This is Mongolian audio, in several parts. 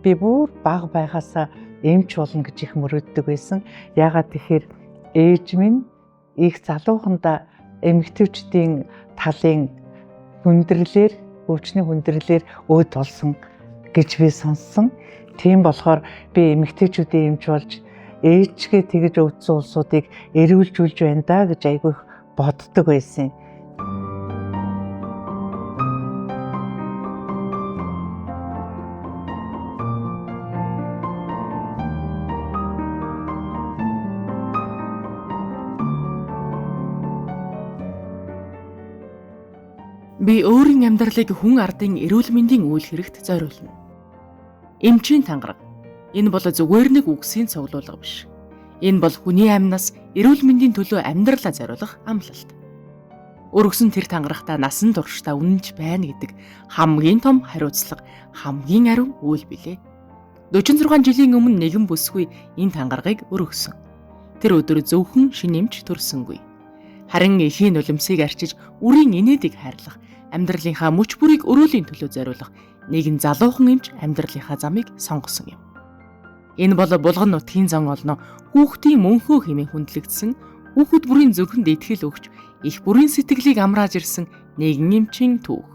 Би бүр бага байхаасаа эмч болно гэж их мөрөөддөг байсан. Яагаад тэгэхээр ээж минь их залуухандаа эмэгтэйчүүдийн талын хүндрэлээр, өвчний хүндрэлээр өөд болсон гэж би сонссон. Тийм болохоор би эмэгтэйчүүдийн эмч болж ээжгээ тэгж өвдсөн улсуудыг эрүүлжүүлж байна да гэж айгүй их боддог байсан. Би өөрийн амьдралыг хүн ардын эрүүл мэндийн үйл хэрэгт зориулна. Эмчийн тангараг. Энэ бол зүгээр нэг үгсийн цуглуулга биш. Энэ бол хүний амнаас эрүүл мэндийн төлөө амьдралаа зориулах амлалт. Өргөсөн тэр тангарагтаа насан туршдаа үнэнч байна гэдэг хамгийн том хариуцлага, хамгийн ариун үйл билээ. 46 жилийн өмнө нэгэн бүсгүй энэ тангаргийг өргөсөн. Тэр өдөр зөвхөн шинэ эмч төрсөнгүй. Харин эхийн нулимсыг арчиж, үрийн инээдийг хайрлах, амьдралынхаа мөч бүрийг өрөөлийн төлөө зориулах нэгэн залуухан эмч амьдралынхаа замыг сонгосон юм. Энэ бол Булган нутгийн зан олноо хүүхдийн мөнхөө хэмээн хүндлэгдсэн, хүүхэд бүрийн зүрхэнд итгэл өгч, их бүрийн сэтгэлийг амрааж ирсэн нэгэн эмчийн түүх.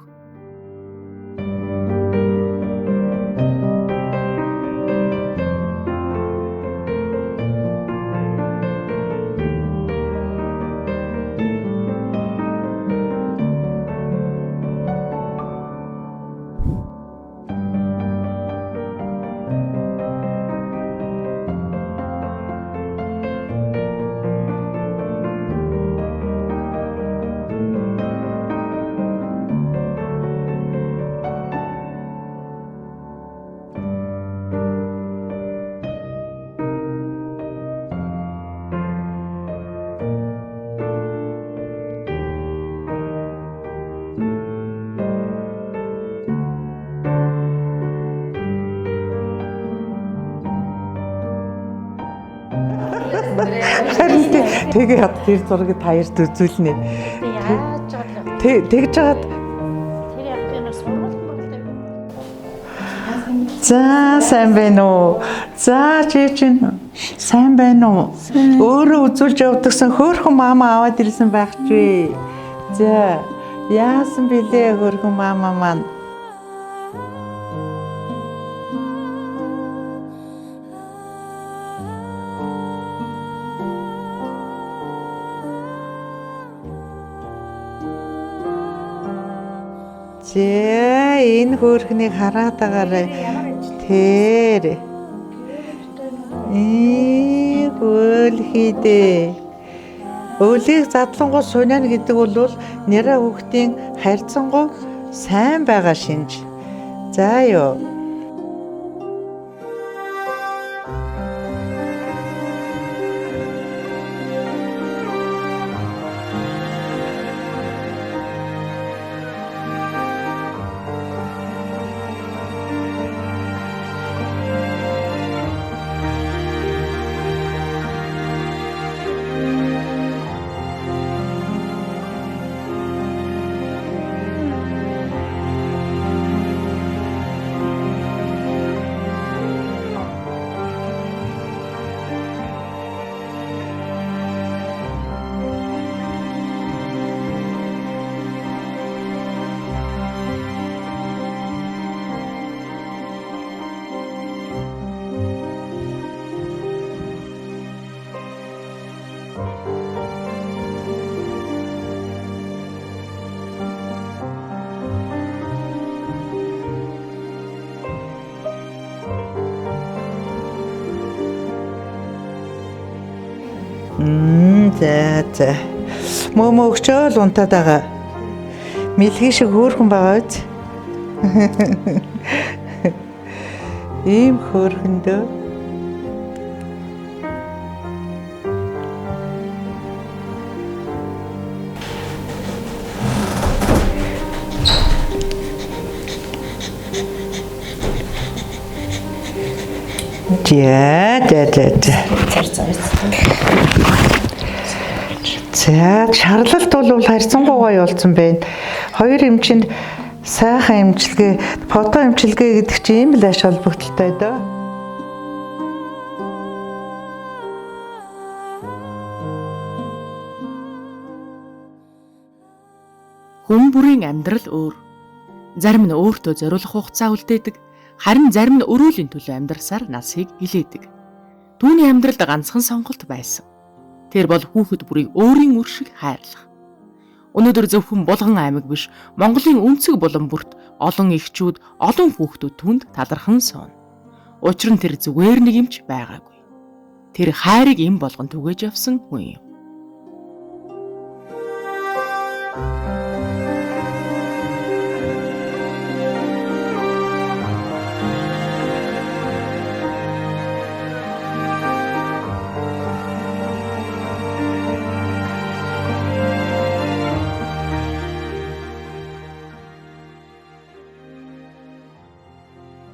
Харин тэгээ хад тэр зургийг та хоёрт үзүүлнэ. Яаж байгаа Тэгж жагаад тэр яг тэр сургууль мөрөлдөө. За сайн байна уу? За чи чинь сайн байна уу? Өөрөө үзүүлж явдагсан хөөрхөн мама аваад ирсэн байх чи. За яасан бilé хөөрхөн мама маань? За энэ хөөрхнийг хараад байгаарай. Тэр. Ээ гөлхийдээ. Өлийг задлангуй суниан гэдэг бол нэрэ хүүхдийн харьцангуй сайн байгаа шинж. За юу. За за. Мөмө өгчөөл унтаад байгаа. Мэлхий шиг хөөрхөн байгаа биз? Ийм хөөрхөндөө. За за за за. За шарлалт бол харьцангуй гоё болсон байна. Хоёр эмчинд Сайхан эмчилгээ, фото эмчилгээ гэдэг чинь ийм л ач холбогдолтой дөө. Хүн бүрийн амьдрал өөр. Зарим нь өөртөө зориулах хугацаа үлдээдэг, харин зарим нь өрөөлийн төлөө амьдрсаар насыг илээдэг. Түүний амьдралд ганцхан сонголт байсан. Тэр бол хүүхэд бүрийг өөрийн үр шиг хайрлах. Өнөөдөр зөвхөн Булган аймаг биш, Монголын өнцөг булан бүрт олон эгчүүд, олон хүүхдүүд түүнд талархан сууна. Учир нь тэр зүгээр нэг эмч байгаагүй. Тэр хайрыг эм болгон түгээж явсан хүн юм.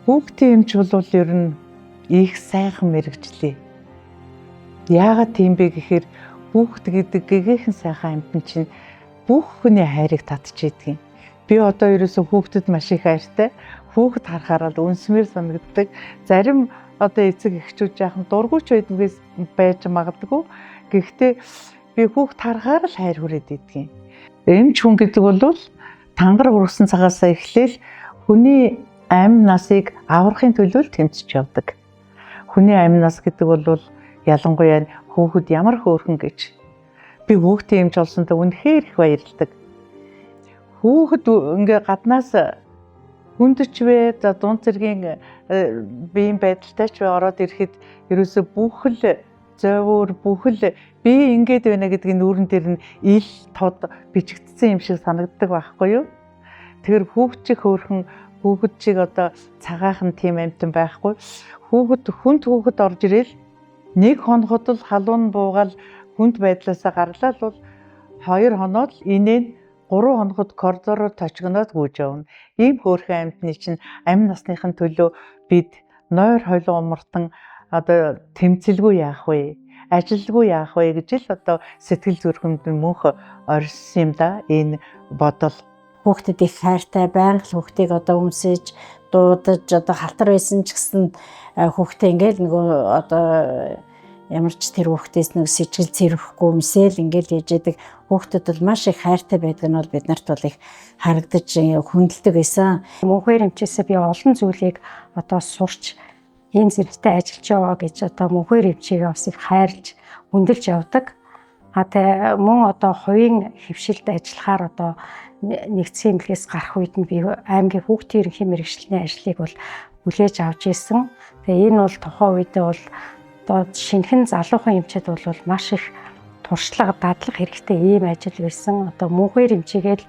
Хүүхдийн эмч бол ер нь их сайхан мэргэжлээ. Яагаад тийм бэ гэхээр хүүхд гэдэг гэгэхэн сайхан амьтан чинь бүх хүний хайрыг татчихэдэг юм. Би одоо ерөөсөө хүүхдэд маш их хайртай. Хүүхд харахаараа л үнсмээр санагддаг. Зарим одоо эцэг эхчүүд жаахан дургүйч байдгээс байж магадгүй. Гэхдээ би хүүхд харахаар л хайр хүрээд иддэг юм. Эмч хүн гэдэг бол тангар ургасан цагаасаа эхлээл хүний амь насыг аврахын төлөө тэмцэж явдаг. Хүний амь нас гэдэг бол ялангуяа хүүхэд ямар хөөрхөн гэж. Би хүүхдийн эмч олсондоо үнэхээр их баярлдаг. Хүүхэд ингээ гаднаас хүндч вэ, за дунд зэргийн биеийн байдалтай ч вэ ороод ирэхэд ерөөсө бүх л зовөр, бүх л би ингээд байна гэдгийг нүүрэн дээр нь ил тод бичигдсэн юм шиг санагддаг байхгүй юу? Тэгэхээр хүүхд чи хөөрхөн, хүүхэд чиг одоо цагаахан тийм амьтан байхгүй. Хүүхэд хүнд хүүхэд орж ирээл нэг хоноход л халуун буугаал хүнд байдлаасаа гарлаа л бол 2 хоноод л инээн 3 хоноход коридороор точгоноод гүйж явна. Ийм хөөрхөн амьтны чинь амь насныхын төлөө бид нойр хойлон умартан одоо тэмцэлгүй яах вэ? Ажилгүй яах вэ гэж л одоо сэтгэл зүрхэнд мөнх орьсон юм да энэ бодол. Хүүхдэд их хайртай, байнга л хүүхдийг одоо өмсөж, дуудаж, одоо халтар байсан ч гэсэн хүүхдээ ингээл нөгөө одоо ямар ч тэр хүүхдээс нэг сэжигэл цэрвэхгүй өмсөөл ингээл яж идэг. Хүүхдэд бол маш их хайртай байдаг нь бол бид нарт бол их харагдаж хүндэлдэг байсан. Мөнхөр эмчээсээ би олон зүйлийг одоо сурч ийм зэрэгтэй ажиллаж яваа гэж одоо мөнхөр эмчигээ бас их хайрлж хүндэлж явдаг. А тэ мөн одоо хувийн хэвшилд ажиллахаар одоо нэгдсэн эмнэлгээс гарах үед нь би аймгийн хүүхдийн ерөнхий мэргэжлийн ажлыг бол хүлээж авч ирсэн. Тэгээ энэ бол тухайн үедээ бол одоо шинэхэн залуухан эмчид бол маш их туршлага, дадлага хэрэгтэй ийм ажил байсан. Одоо мөнхөр эмчигээл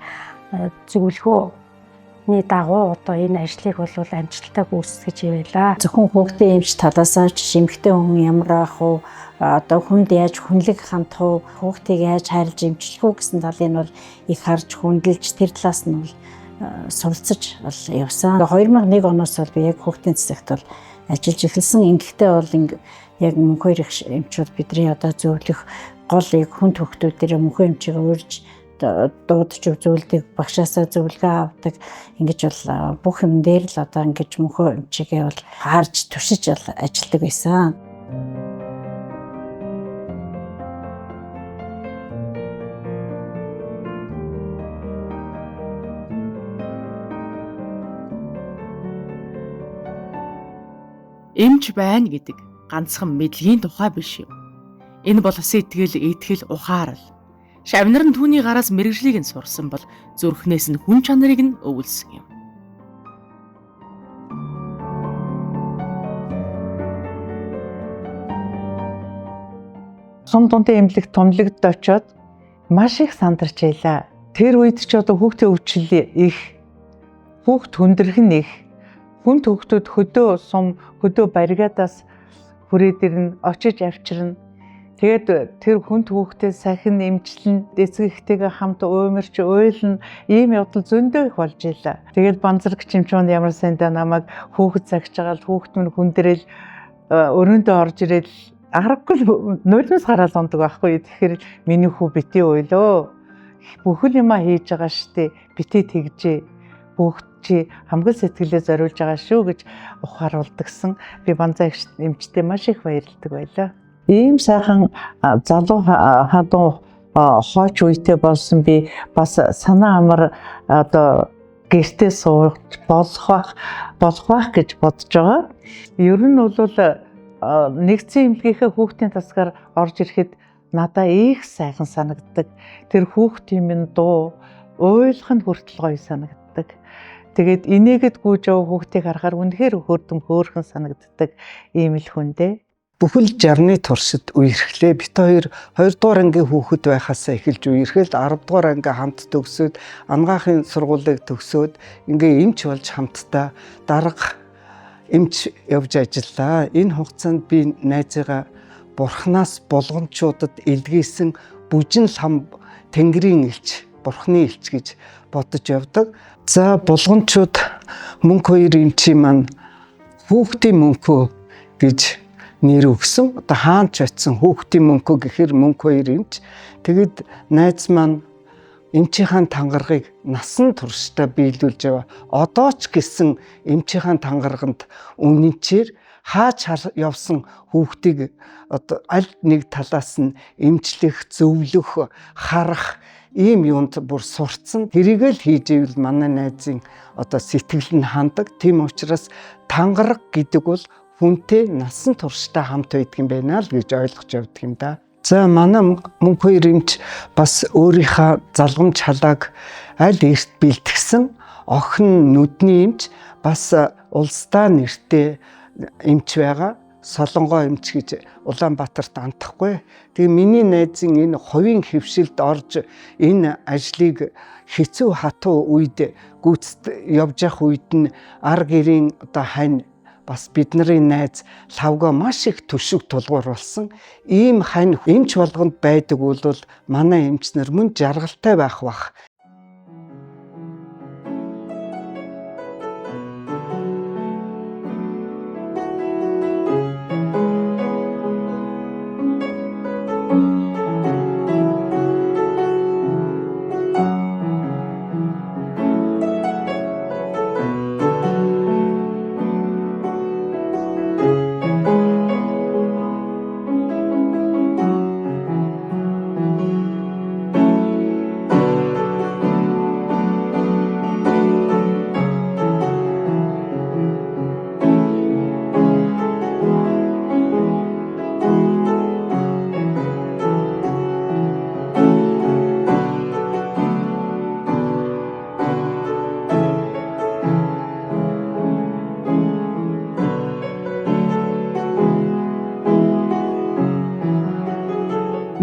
зөвлөгөөний дагуу одоо энэ ажлыг бол амжилттай гүйцэтгэж явлаа. Зөвхөн хүүхдийн эмч талаасаа ч эмэгтэй хүн ямар ах уу, одоо хүнд яаж хүнлэг хандах уу, хүүхдийг яаж хайрлаж эмчлэх үү гэсэн талыг нь бол их харж хүндэлж тэр талаас нь бол суралцаж бол явсан. 2001 оноос бол би яг хүүхдийн цэцэгт бол ажиллаж эхэлсэн. Ингэхдээ бол яг мөнхөр их эмчүүд бидний одоо зөвлөх гол яг хүн хүүхдүүдээр мөнхөр эмчигээ урьж дуудаж зөвлөдөг, багшаасаа зөвлөгөө авдаг. Ингэж бол бүх юм дээр л одоо ингэж мөнхөр эмчигээ бол харж туршиж бол ажилладаг байсан. Эмч байна гэдэг ганцхан мэдлэгийн тухай биш юм. Энэ бол сэтгэл, итгэл, ухаарал. Шавнар нь түүний гараас мэргэжлийг нь сурсан бол зүрхнээс нь хүн чанарыг нь өвлсөн юм. Сум дундын эмнэлэг томлогдод очиод маш их сандарч байлаа. Тэр үед ч одоо хүүхдийн өвчлөл их, хүүхд хүндрэх нь их. Хүн төгтөд хөдөө сум, хөдөө баригадаас хүрээд ирнэ, очиж авчирна. Тэгээд тэр хүн түүхтэй сахин эмчлэн, эцэг эхтэйгээ хамт уймарч уйлна, ийм явдал зөндөө их болж илаа. Тэгээд банзарг чимчүүнд ямар сайндаа намайг хүүхэд цагч байгаа л хүүхэд минь хүндрэл өрөөндөө орж ирэл аргагүй нулимс гараал ундаг байхгүй. Тэгэхээр миний хүү бити уйлөө. Бүхэл юмаа хийж байгаа штэ, бити тэгжээ. Хүүхд чи хамган сэтгэлээ зориулж байгаа шүү гэж ухааруулдагсан. Би Банзаа эмчтэй маш их баярлдаг байлаа. Ийм сайхан залуу халуун хооч үетэй болсон би бас санаа амар одоо гэртээ сууж болох байх гэж бодож байгаа. Ер нь бол нэгдсэн эмнэлгийнхээ хүүхдийн тасгаар орж ирэхэд надаа их сайхан санагддаг. Тэр хүүхдийн минь дуу уйлах нь хүртэл гоё санагддаг. Тэгээд инээгэд гүйж яваа хүүхдийг харахаар үнэхээр хөөрдөм хөөрхөн санагддаг ийм л хүн дээ. Бүхэл 60-ны туршид үерхлээ. Бит хоёр 2 дугаар ангийн хүүхэд байхасаа эхэлж үерхэл 10 дугаар анги хамт төгсөөд ангаахын сургуулийг төгсөөд ингээ эмч болж хамтдаа дарга эмч явж ажиллаа. Энэ хугацаанд би найзыгаа бурхнаас булгамчуудад илгээсэн бүжин лам тэнгэрийн элч, бурхны элч гэж бодож явдаг. За булгамчууд мөнх хоёр эмчийн маань хүүхдийн мөнхөө гэж нэр өгсөн. Одоо хаан ч очисон хүүхдийн мөнхөө гэхээр мөнх хоёр эмч. Тэгэд найз маань эмчийнхаа тангаргийг насан туршдаа биелүүлж яваа. Одоо ч гэсэн эмчийнхаа тангарганд үнэнчээр хаач явсан хүүхдийг одоо аль нэг талаас нь эмчлэх, зөвлөх, харах ийм юунд бүр сурцсан. Тэрийг л хийж ивэл манай найзын одоо сэтгэл нь хандаг. Тийм учраас тангараг гэдэг бол хүнтэй насан туршдаа хамт байдаг юм байна л гэж ойлгож явдаг юм да. За манай мөнх хоёр эмч бас өөрийнхөө залгамж халааг аль эрт бэлтгэсэн охин нүдний эмч бас улсдаа нэртэй эмч байгаа. Солонгоо эмч гэж Улаанбаатарт антахгүй. Тэгээ миний найзын энэ хувийн хэвшилд орж энэ ажлыг хэцүү хатуу үед гүйцэд явж явах үед нь ар гэрийн одоо хань бас бидний найз лавга маш их төшөг тулгуур болсон. Ийм хань эмч болгонд байдаг бол манай эмч нар мөн жаргалтай байх бах.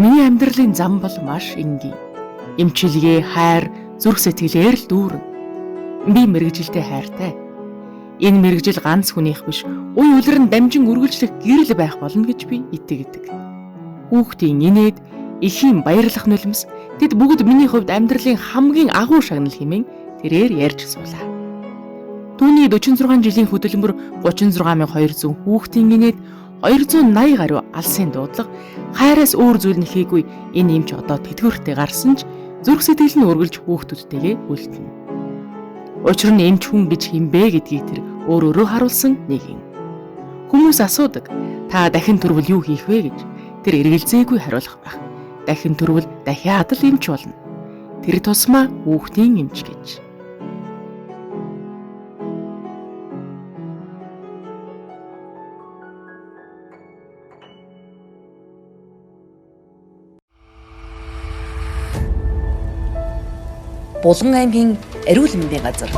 Миний амьдралын зам бол маш энгийн. Эмчилгээ, хайр, зүрх сэтгэлээр л дүүрэн. Би мэргэжилтэй хайртай. Энэ мэргэжил ганц хүнийх биш, уй үлэр нь дамжин үргэлжлэх гэрэл байх болно гэж би итгэдэг. Хүүхдийн инээд, эхийн баярлах нулимс тэд бүгд миний хувьд амьдралын хамгийн агуу шагнал хэмээн тэрээр ярьж суулаа. Түүний 46 жилийн хөдөлмөр 36200 хүүхдийн инээд 280 гаруй алсын дуудлага хайраас өөр зүйл нь хийгүй энэ эмч одоо тэтгэвртэй гарсан ч зүрх сэтгэл нь үргэлж хүүхдүүдтэйгээ үлдэнэ. Учир нь эмч хүн гэж хэн бэ гэдгийг тэр өөр өөрөө харуулсан нэг юм. Хүмүүс асуудаг та дахин төрвөл юу хийх вэ гэж. Тэр эргэлзээгүй хариулах байх. Дахин төрвөл дахиад л эмч болно. Тэр тусмаа хүүхдийн эмч гэж. Булган аймгийн эрүүл мэндийн газар.